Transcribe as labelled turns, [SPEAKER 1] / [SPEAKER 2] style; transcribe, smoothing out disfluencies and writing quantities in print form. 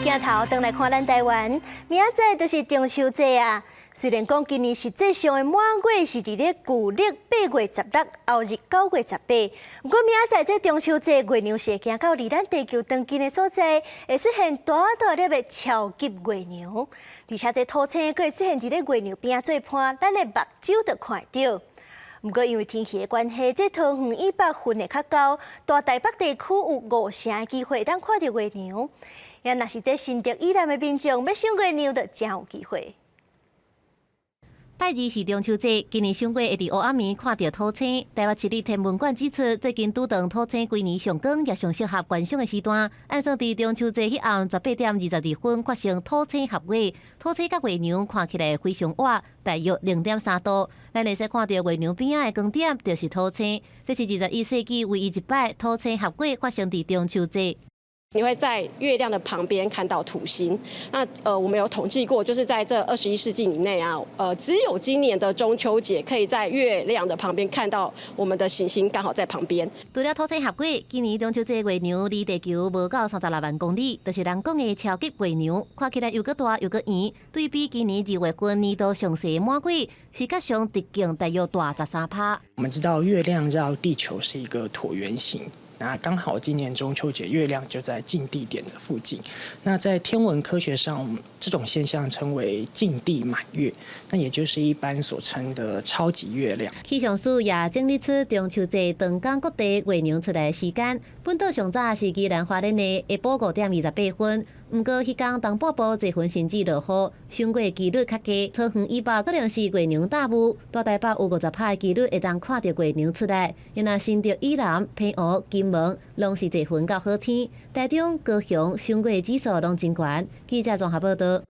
[SPEAKER 1] 鏡頭轉來看咱台灣，明仔載就是中秋節啊。雖然講今年實際上的滿月是佇咧舊曆8月16，後日9月18，毋過明仔載這中秋節月娘是會行到離咱地球當近的所在，會出現大大粒的超級月娘，而且這土星閣會出現佇咧月娘邊仔做伴，咱的目睭就看會著。毋過因為天氣的關係，這桃園以北雲會較厚，大台北地區有五成的機會當看著月娘。也若是這新竹以南的民眾欲賞月娘，就誠有機會。
[SPEAKER 2] 拜二是中秋節，今年賞月會佇烏暗暝看著土星。台北市立天文館指出，最近拄著土星規年上光也上適合觀賞的時段。按算佇中秋節彼暗18點22分發生土星合月，土星佮月娘看起來非常倚，大約0.3度。咱會使看著月娘邊仔的光點，就是土星。這是21世紀唯一一擺土星合月發生佇中秋節。
[SPEAKER 3] 你會在月亮的旁邊看到土星。那我們有統計過，就是在這21世紀以內啊，只有今年的中秋節可以在月亮的旁邊看到我們的行星剛好在旁邊。
[SPEAKER 2] 除了土星合月，今年中秋節月娘離地球無夠36萬公里，就是人講的超級月娘，看起來又閣大又閣圓。對比今年2月份年度上細滿月，視覺上直徑大約大13趴。
[SPEAKER 4] 我們知道月亮繞地球是一個橢圓形。那剛好今年中秋節月亮就在近地點的附近。那在天文科學上，這種現象稱為近地滿月，那也就是一般所稱的超級月亮。
[SPEAKER 2] 氣象署也整理出中秋節當天各地月娘出來的時間。本島上早是宜蘭花蓮的下晡5點28分，毋過彼工東半部濟雲甚至落雨，賞月機率較低。桃園以北可能是月娘大霧，大台北有50趴的機率會當看著月娘出來。若新竹以南、澎湖、金門攏是濟雲到好天，台中、高雄賞月指數攏真懸。記者綜合報道。